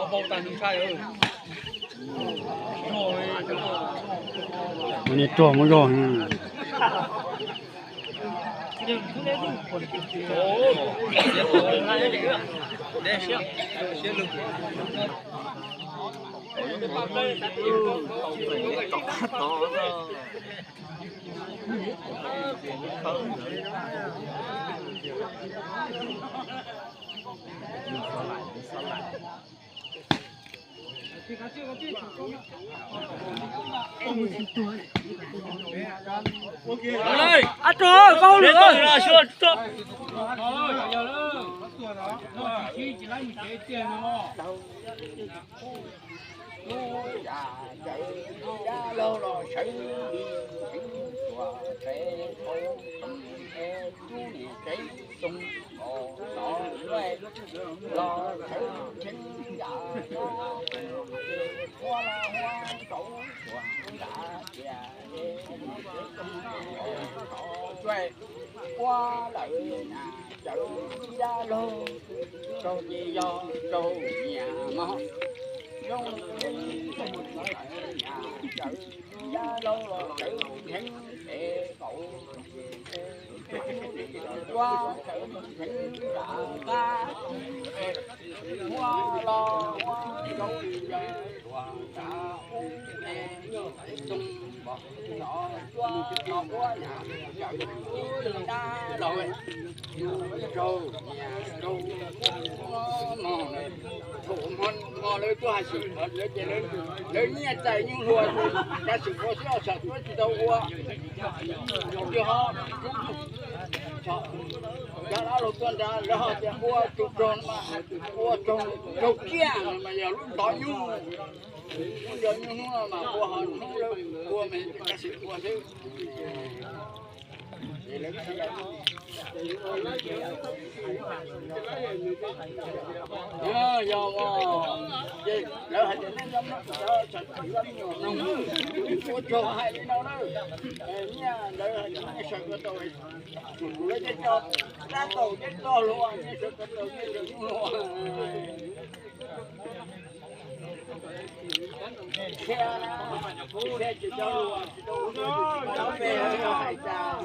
Ua niag ruag muab zog. Ua lawm na, cawv yab laug, raug ces yog raug nyiam mog. Zoo li cawv yab laug los cawv dheev pem qaum, ua cawv dheev nram qab, ua los ua rau yawg tuam nram ub, xoo npog los cua los ua yam cawv dab laug. Raug nyiam raug mog, thaum hmo lawv tuaj hais xwm, lawv ces lawv nyiaj txais nyuj hlua, tab sis ua xwb os, tsam tuab tsis tau ua. Yog ho, cov dab laug tuaj nrad lawv ho tias ua tug rog mas, ua raug kiag mas yog lub ntov nyuj, lub ntov nyuj hnub no mas ua ho hnub lawv ua mas tab sis ua xwb. Yog, yog, ces lawv hais tias nej nco mloog kuv cov tshav tswv me nyuam mloog, ua tsaug hais li no na. Nyiaj ntawd hais tias nej sawv ko taw, lawv tej co dab taus tej tog luag, nej sawv ko taw nej sawv nyuj luag. Thiab, thiab tsis cov luag tsis tau ua tau pes hais cas.